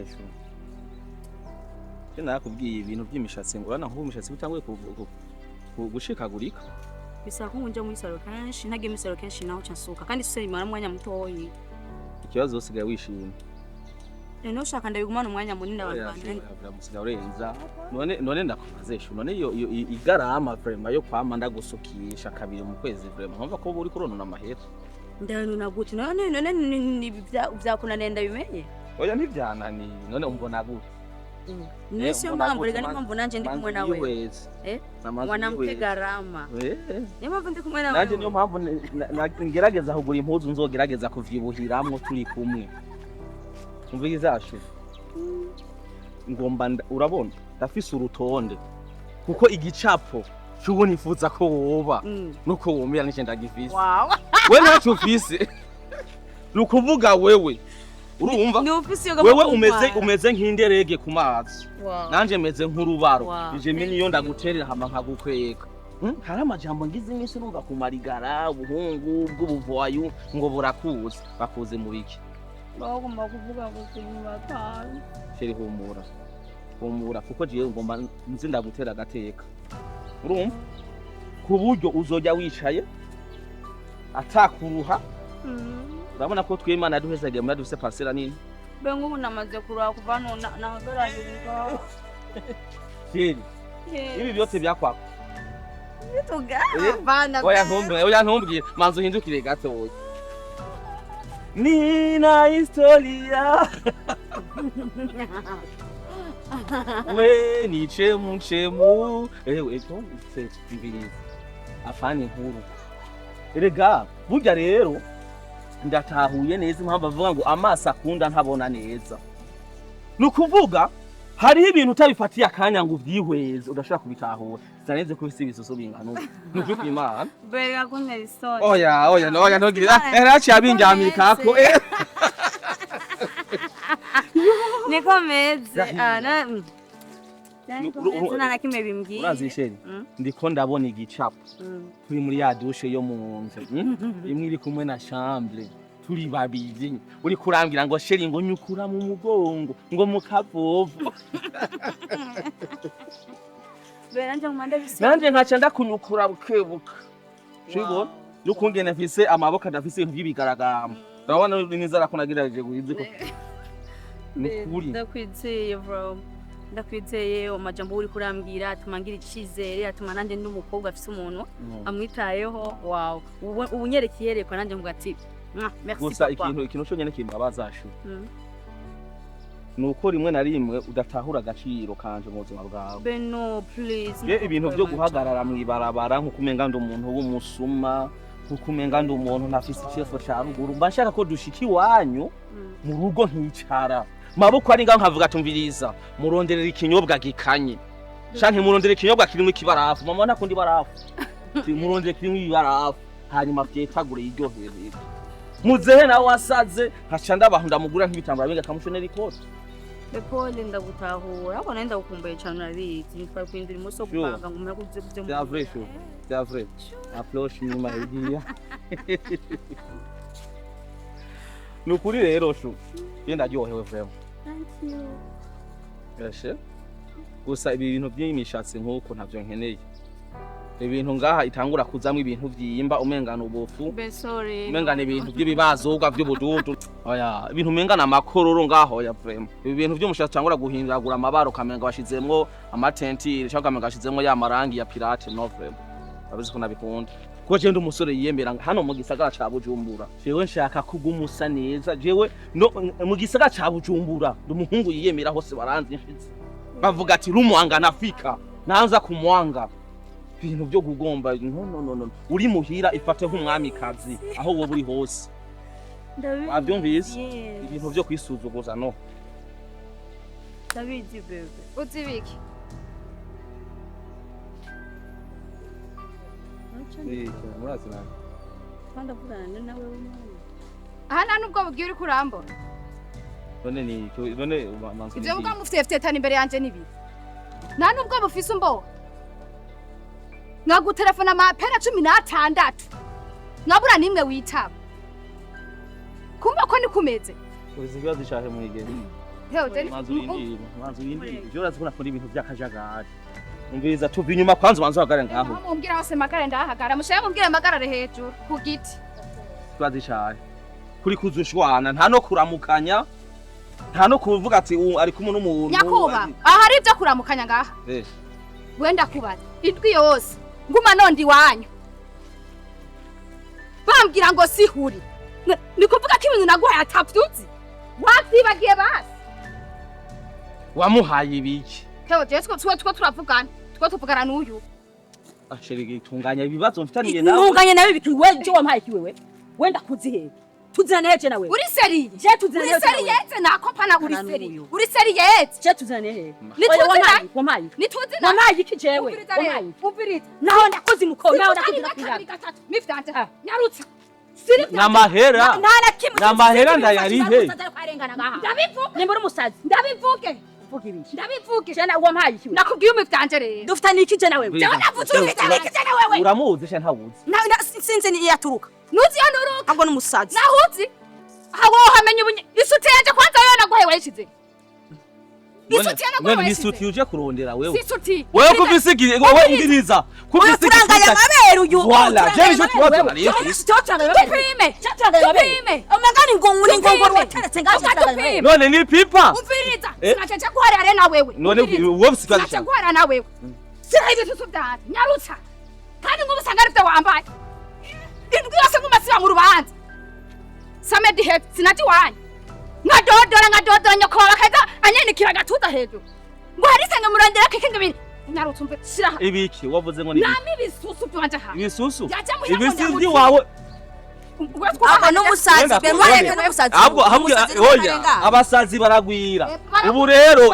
Shu, je nakubwiye ibintu by'imishatsi, ngo urabona nk'ubu imishatsi bitanguye gushikagurika. Bisaba ko nja muri salon kenshi. Ntagiye muri salon kenshi naho nsuka, kandi suse bimara umwanya mutoyi. Ikibazo, usigaye wishimye. Rero ushaka ndabigumana umwanya munini, abantu banje. Musigaye urenza. None ndakubaze shu, none iyo igarama vraiment yo kwama ndagusukisha kabiri mu kwezi, vraiment nkumva ko uri kuronona amahera? Ndanuna gute? None vyakunaniye ndabimenye? Oya, ntivyananiye. None umbona gute? Niyo siyo Umbona mpamvu gute? rega, niyo mpamvu nanje ndi kumwe nawe. Yihweze. Mwanamke garama, niyo mpamvu ndi kumwe nawe. Nanje niyo mpamvu ngerageza kugura impuzu nzogerageza kuvyibuhiramwo turi kumwe. Umviriza shu, ngomba urabona ndafise urutonde, kuko igicapo c'ubu nifuza ko woba nuko wumira nije ndagifise. We ntacyo ufise, ni ukuvuga wewe urumva. Ni ufise iyo. Wewe umeze nk'inderege ku mazi. Nanje meze nk'urubaro. Wow. Ije menya iyo ndaguterera hama nkagukweka. Hari amajambo ngize iminsi numva ku marigara, ubuhungu bw'ubuvoyu ngo burakuzi. Bakuze mu biki? Bagomba kuvuga gusa inyuma batanu. Chéri, humura, humura, kuko jewe ngomba nzi ndagutera agateka, urumva, ku buryo uzojya wicaye atakuruha. Urabona ko twe Imana yaduhezagiye muri dufise parcelle nini. Be nk'ubu namaze kuruha kuva hano nahagarariye ngaho. Chéri, ibi byose byakwako. Bana. Oya, ntumbwire, oya, ntumbwire. Manza uhindukire gatoya. Nina historia, we ni chemu chemu. Ewe, se mbirizi afana inkuru. Erega burya rero ndatahuye neza impamvu bavuga ngo amaso akunda ntabona neza. Ni ukuvuga hariho ibintu utabifatiye akanya ngo uvyihweze udashobora kubitahura. Sinaneze ko ufise ibisusu bingana uku, ni ukuri kw'Imana. Berega kuntera isoni. Oya, oya, no, oya, ntugire. Eraciye abindyamikako. Niko meze. Rahima. Ah, na niko meze, nta na kimwe bimbwiye. Urazi chéri, ndiko ndabona igicapo turi muri ya douche yo mu nzu, Imwe iri kumwe na chambre, turi babiri, uri kurambwira ngo chéri, ngo nyukura mu mugongo, ngo mu kavovo. Be nanje nguma ndabise. Nanje nkaca ndakunyukura bukebuke. Shibona nukungene mfise amaboko adafise ibintu vy'ibigaragamba. Urabona n'inzara ko nagerageje guhize ko ni kuri. Ndakwizeye bro, ndakwizeye. Amajambo uri kurambwira atuma ngira icizere, atuma nanjye ndi umukobwa afise umuntu amwitayeho. Wow, ubu nyereka iyerekwa nanjye mvuga ati: "Mwah, merci Gusa papa." ikintu cyonyine kimbabaza shu, ni uko rimwe na rimwe udatahura agaciro kanje mu buzima bwawe. Beno, please. Ye, ibintu byo guhagarara mw'ibarabara nkuko umenga ndi umuntu w'umusuma, nkuko umenga ndi umuntu ntafise icefo ca ruguru, mba nshaka ko dushika iwanyu mu rugo nkicara maboko ari ngaho, nkavuga tumviriza, muronderera ikinyobwa gikanye canke murondera ikinyobwa kirimwo ikibarafu. Mama ntakunda ibarafu. Ati, murondere kirimwo ibarafu, hanyuma vyetagure yiryoherere. Muzehe nawe wasaze, nkaca ndabaha, ndamugura nk'ibitambara binga, akamushonera ikoti. Pole, ndagutahura, ariko nari ndagukumbuye cyane, urabizi. Nitwari kuhindura umunsi wo gupanga ngo umpe kuze kuze. C'est vrai, chou. C'est vrai. Approche nyuma igiya. Ni ukuri rero chou. Ye, ndaryohewe vraiment. Thank you. Yashe. Gusa ibi bintu by'imishatsi nk'uko ntavyo nkeneye. Ibintu ngaha itangura kuzamwo ibintu vyimba, umengana ubufu. Be sorry. Umengana ibintu by'ibibazobwa by'ubududu. Oya, ibintu umengana amakororo ngaho, oya vraiment. Ibi bintu by'umushatsi utangura guhindagura amabara, ukamenga washizemwo ama teinture cyangwa ukamenga washizemwo ya marangi ya pirate, no vraiment. Urabizi ko nabikunda. Kuko jewe ndi umusore yiyemera hano mu gisagara ca Bujumbura. Jewe nshaka kuguma usa neza. Jewe no mu gisagara ca Bujumbura ndi umuhungu yiyemera, hose baranzi nshitse. Bavuga ati rumwanga nafika. Nanza kumwanga. Ibintu byo kugomba, no, no, no, no. Uri muhira ifate nk'umwamikazi aho wowe uri hose. Ndabizi. Wabyumvise? Yes. Ibintu byo kwisuzuguza, no. Ndabizi bébé. Uzi biki? Murazi nawe. Kandi avugana nawe w'umwana. Aha nta nubwo bugiye uri kurambona. None ni none manzu. Ivyo buga mufite imbere yanje nibi nta nubwo bufise umboha. Nkagutelefona amapera 16, nkabura nimwe witaba. Kumva ko nikumeze. Uzi ikibazo ishaje mwigeni. Hewe je Manzu yindire, manzu yindire. Je urazi ko nakora ibintu by'akajagari. Umviriza, tuva inyuma kwanza, ubanza uhagare ngaho. Aho mumbwira hose magare ndahagara. Mushaye mumbwire magarare hejuru ku giti. Turazi cyane. Kuri kuzushwana, nta no kuramukanya, nta no kuvuga ati "Ubu ari kumwe n'umuntu." Nyakuba, aha hari ibyo kuramukanya ngaha? Wenda kubaza indwi yose nguma nondi iwanyu, bambwira ngo sihuri. Ni kuvuga ko ibintu naguhaye atavyuzi, wavyibagiye basi? Wamuhaye ibiki? Hewe jewe two turavugana, two tuvugana n'uyu. Ah, chéri, tunganya ibibazo mfitaniye nawe. Ntunganye nawe biki? We je wampaye iki wewe? Wenda kuzi hehe? Tuzirane hehe nawe? Uri sérieux? Je tuzirane Uri hehe nawe? sérieux? Nakopana, uri Kana sérieux? n'uyu. Uri sérieux? Je tuzirane hehe? Nituzirane. Wampaye iki? Nituzirane. Wampaye iki jewe? Umviriza rero, Wampaye iki? umviriza. Naho ndakoze muko, naho Kabiri, ndakoze. kabiri, gatatu mivyanje. Ah. Nyarutsa. Siri. N'amahera. Nta na kimwe. N'amahera ndayarihe. Ndabivuga. Nimba uri umusazi. Ndabivuge. Uvuga ibiki? Ndabivuge. Je na wampaye iki wewe? Nakubwiye umivyanje rero. Dufitanye iki je nawe? Jewe navuze ufitanye iki je nawewe? Uramuzi se ntawuzi? Sinzi ni iyo aturuka. Nuzi iyo nturuka? Ahubwo n'umusazi. Nahuzi aha wohamenya ubunye isuti yanje kwanza yo naguhaye wayishize? Isuti None yanaguhaye ni wayishize? isuti uje kurondera wewe? Si isuti. Wewe kuvisigi, wewe umviriza. Uyu Kuvisigi. turangaye amabere uyu. Voilà, je nicyo kibazo nari mfise. Tupime. Tupime. Umangani ngo ni ngongoro wateretse ngaho. Tuka tupime. None ni pipa. Umviriza. Eh. Sinacaca guharira rero na wewe. None Umviriza. wowe ufise ikibazo Sinaca cyawe. guharira na wewe. Siraho ibisusu vyanje nyarutsa, kandi nk'ubu usanga arivyo wambaye indwi yose nguma mu rubanza samedi hepfo sinaji iwanyu, nkadodora nkadodora, nyoko wawe akaza anyanikira agatuza hejuru ngo harisanga murondera keke ngo ibintu. Nyarutsa umve, shiraha. Ibiki wavuze ngo ni ibiki? Nami ibisusu vyanje aha. Ibisusu? Yaja muhira ngo Ibisusu ndamutse. by'iwawe. Abo n'umusazi Wenda be ku- mwareke n'umusazi. Ahubwo Umusazi oya, ntarenga. abasazi baragwira. Baragwira. Ubu rero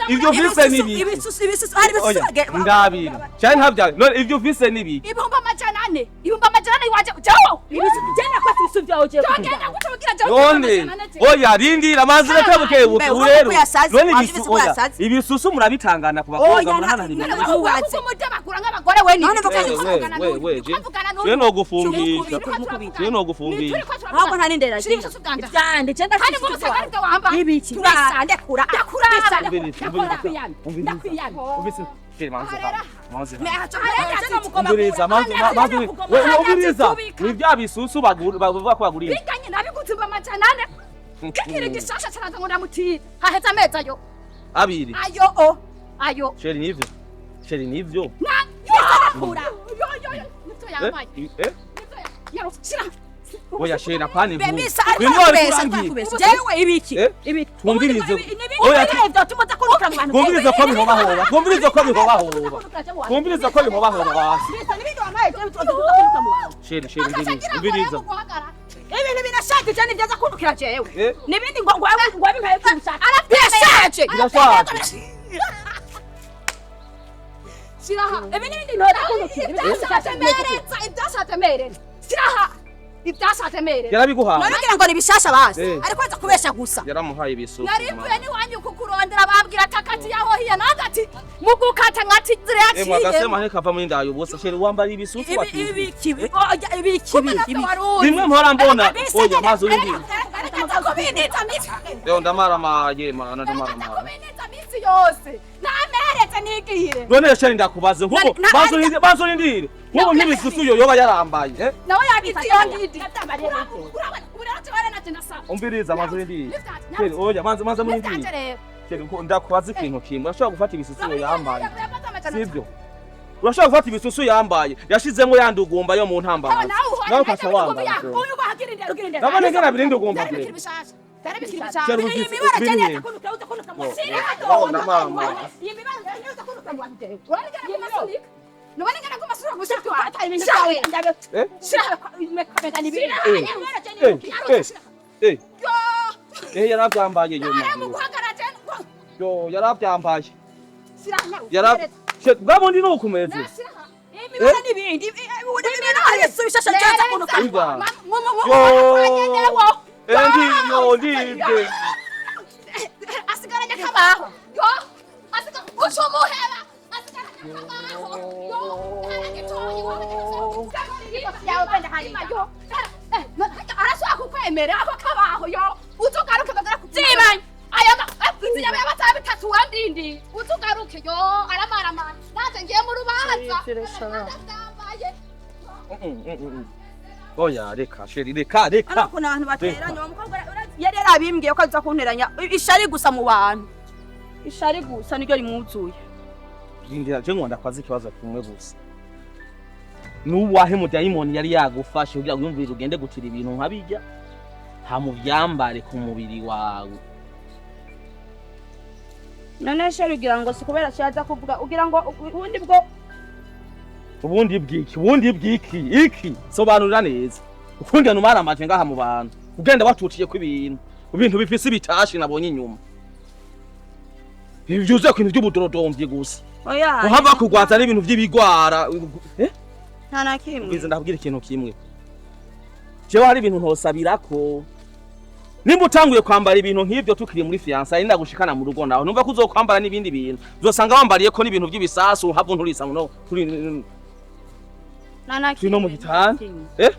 ibyo ufise ni ibiki? Ibisusu, ibisusu, hari ibisusu. Oya, ndabira cyane ntabya. None ibyo ufise ni ibiki? 400,000, 400,000 iwanje jewe. Ibisusu je nakwata ibisusu byawe je? Togenda gute kugira jewe? None oya, rindira manzi, reka bukebuke. Mbe, Ubu urabona rero ko yasaze, none wabyumvise ibisu ko oya, yasaze? ibisusu murabitangana ku bakobwa, Oya, murahanana ibintu. Wubatse. Umudebagura nk'abagore we ni None mvuga We, we, we, je nogufungisha, je nogufungisha. Ahubwo nta n'indera. Shira ibisusu vyanje. Ivyande je Kandi ngo usanga arivyo wambaye. Ibiki? Turasa ndekura. Ndakuraba. Umviriza, umviriza. Ndakwiyamye. Umviriza. Firi, manzi hano, manzi hano. Umviriza. Umviriza, manzi, manzi, we, we, umviriza. Ni bya bisusu bavuga ko bagurisha. Biganye nabiguze 400,000, kikiri gishasha, caraza ngo ndamutira haheze amezi ayo. 2. Ayo o ayo. Chéri, nivyo, chéri, nivyo. Na yo yo yo yo, nivyo yambaye. Eh? Nivyo nyarutsa, shira. Oya chéri, apana Be inkuru. misa ariko Bimwe wari arakubesha, ariko kurangira. arakubesha. Jewe ibiki? Eh? Ibiki? Twumvirize. Oya, twumvirize ko bihobahoba, twumvirize ko bihobahoba, twumvirize ko bihobahoba basi. Chéri, chéri, umviriza, umviriza. Ibintu birashaje cyane byaza kunukira jewe. Eh? Nibindi ngo wabimpaye kubushaka. Birashaje. Birashaje. Shiraha. Ibi nibindi ntora kunukira. Ibyashaje mereza, ibyashaje mereza, shiraha ibyashaje mereza. Yarabiguhaye? None ugira ngo ni bishasha basi? Eh. Ariko aza kubesha gusa. Yaramuhaye ibisusu. Narivuye n'iwanyu kukurondera, bambwira ati akati yaho hiya nange ati mugukata nkati zire Eh, mwagasema yaciyemo. ntikava muri ndayo ubusa. Chéri, wambara ibisusu wakize. Ibiki? Ibiki? Ibiki? Bimwe mpora mbona. Oya, mazi urindira. Arakaza kubinita misi. Leo ndamaramaye mana, Arakaza ndamaramaye. kubinita misi yose nameretse nigire. None chéri, ndakubaze nkubu, banza urindire, banza urindire, nkubu nk'ibisusu yo yoba yarambaye, eh? Nawe yagize iyo ngidi. Urabona ubu rero tubare nanje ndasaba. Umviriza, manza urindire. Chéri, oya, manza, manza murindire. Nivyanjye rero. Chéri, ndakubaza ikintu kimwe. Urashobora gufata ibisusu yo yambaye, sibyo? Urashobora gufata ibisusu yambaye yashizemo ya ndugumba yo mu ntambara, nawe ukaca wambara, chéri? Uyu bahagira indera ugira indera. Ndabona ingana birindugumba. Byari bikiri bishasha, byari bikiri bishasha. Chéri, Iyi ufise mibara cyane bimwe. yaza kunukira uza kunukira mu Oh, ndamama. Iyi mibara cyane uza kunukira mu wanjye. Nubona ingana kumasura gushaka Ibintu Shawe. byawe ndabe. Eh? Shira mekabega nibindi. Eh. Eh, eh, eh. Eh, yaravyambaye yo. Yo, yaravyambaye. Yara bwa bundi ni ukumeze. Imibara n'ibindi. Ibintu hari ibisusu bishasha byaza kunukira. Iva. Yo. Eh, ndi yo ndibye. Asigaranye akabaho yo, asiga ucumuheba, asigaranye akabaho yo, aragitoye yo, arashobora kukwemera ako kabaho yo, uzogaruke bagara kuzibanya ayo. Rindi uzugaruke yo aramaramana naje ngiye mu rubanza. Ndavyambaye. Oya, reka chéri, reka, reka. Ariko ukuntu abantu bateranya uwo mukobwa, yari yarabimbwiye ko aza kunteranya. Ishari gusa mu bantu, ishari gusa niryo rimwuzuye. Rindira, je ngo ndakwaza ikibazo kimwe gusa. Nuwahe mudayimoni yari yagufashe kugira ngo yumvire ugende gutira ibintu nkabijya hamuvyambare ku mubiri wawe? None chéri, ugira ngo si kubera aza kuvuga? Ugira ngo ubundi bwo? Ubundi bwiki? Ubundi bwiki iki? Sobanurira neza ukungene umaramaje ngaha mu bantu, ugenda watutiye ko ibintu bifise ibitashi nabonye inyuma. Ibi vyuzuye ku bintu vy'ubudorodomvye gusa. Oya. Uhava kugwaza n'ibintu vy'ibigwara, eh? Nta na kimwe. Ubwiza, ndakubwira ikintu kimwe. Jewe hari ibintu ntosabirako. Nimba utanguye kwambara ibintu nk'ivyo tukiri muri fiançailles, ndagushikana mu rugo nawe numva ko uzokwambara n'ibindi bintu, uzosanga wambariye ko n'ibintu by'ibisasu, uhava nturisa ngo turi Nta na turi no mu kimwe, gitanda. nta kimwe. Eh,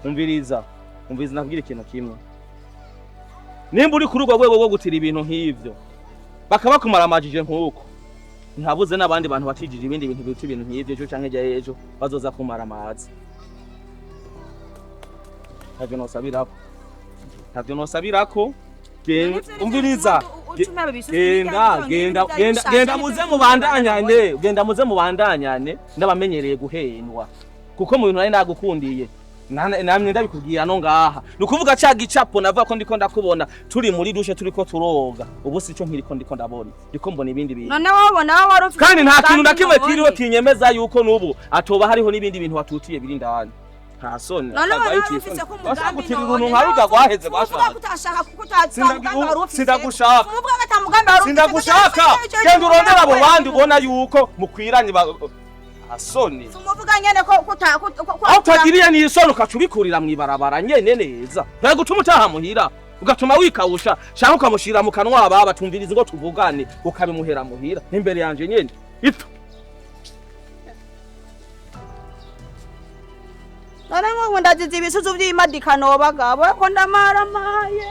umviriza, umviriza, ndakubwira ikintu kimwe. Nimba uri kuri urwo rwego rwo gutira ibintu nk'ivyo bakaba amajije nk'uko, ntihabuze n'abandi bantu batijije ibindi bintu biruta ibintu nk'ivyo, ejo canke hirya y'ejo bazoza kumara amazi. Ntavyo nosabirako, ntavyo nosabirako. Umviriza, genda, genda, genda, genda muze mubandanyane, genda muze mubandanyane. Ndabamenyereye guhendwa, kuko mu bintu nari nagukundiye namye ndabikubwira no ngaha, ni ukuvuga ca gicapo navuga ko ndiko ndakubona turi muri douche turiko turoga, ubu sico nkiriko ndiko ndabona, ndiko mbona ibindi bintu. None wowe ubona wowe wari ufite Kandi nta kintu na kimwe umugambi? kiriho None. kinyemeza yuko n'ubu atoba hariho n'ibindi bintu watutiye biri indani. Nta soni. None wowe wari ufise ko Washaka umugambi? gutira uruntu nka rujya rwaheze Uvuga rwashaje. ko utashaka, kuko utamugambi wari ufise. Sindagushaka. Uvuga ko atamugambi wari ufise. Sindagushaka. Genda urondera abo bandi ubona yuko mukwiranye ba asoni. Umuvuga nyene ko Aho utagiriye n'isoni ukaca ubikurira mw'ibarabara nyene neza, ntari gutuma utaha muhira ugatuma wikawusha, canke ukamushira mu kanwa ababa tumviriza ngo tuvugane, ukabimuhera muhira imbere yanje nyene ipfa. None nk'ubu ndazize ibisuzu vy'imadikano bagabo ko ndamaramaye.